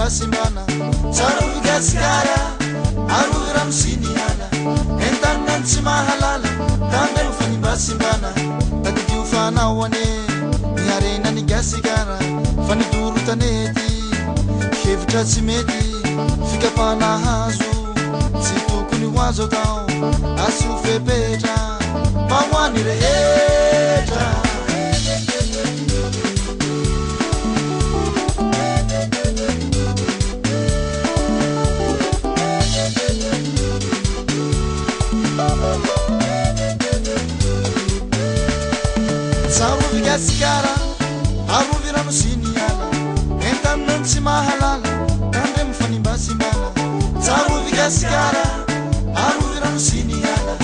fanimbasimbana. Tsarovy Gasikara, arovy rano sy ny ala. Entanina ny tsy mahalala, tandremo fanimbasimbana. Tadidio fa anao anie ny harena ny Gasikara. Fa ny doro tanety, hevitra tsy mety, fikapana hazo tsy tokony ho azo atao. Asio fepetra mba ho an'ny rehetra. Tsarovy Gasikara, arovy rano sy ny ala. Entanina ny tsy mahalala, tandremo fanimbasimbana. Tsarovy Gasikara, arovy rano sy ny ala.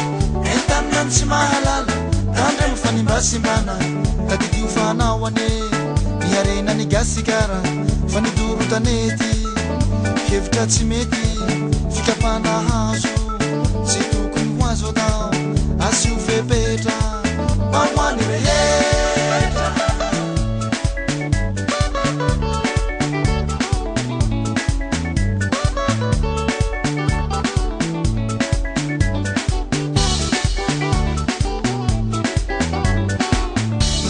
Entanina ny tsy mahalala, tandremo fanimbasimbana. Tadidio fa anao anie ny harena ny Gasikara. Fa ny doro tanety, hevitra tsy mety, fikapana hazo tsy tokony ho azo atao. Asio fepetra mba ho an'ny rehetra.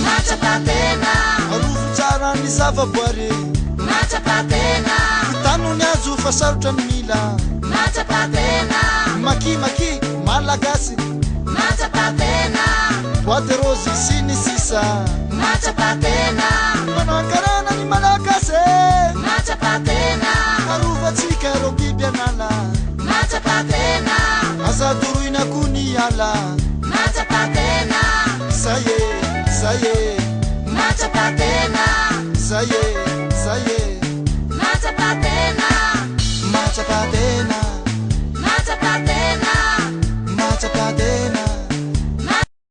Mahatsapa-tena. Arovy tsara ny zavaboary. Mahatsapa-tena. Tano ny azo fa sarotra ny mila. Mahatsapa-tena. Maki maki malagasy. Mahatsapa-tena. Bois de rose sy ny sisa. Mahatsapa-tena. Manankarena ny malagasy. Mahatsapa-tena. Arovantsika ireo biby an'ala. Mahatsapa-tena. Aza doroina koa ny ala. Mahatsapa-tena. Zay e, zay e. Mahatsapa-tena. Zay e, zay e. Mahatsapa-tena. Mahatsapa-tena.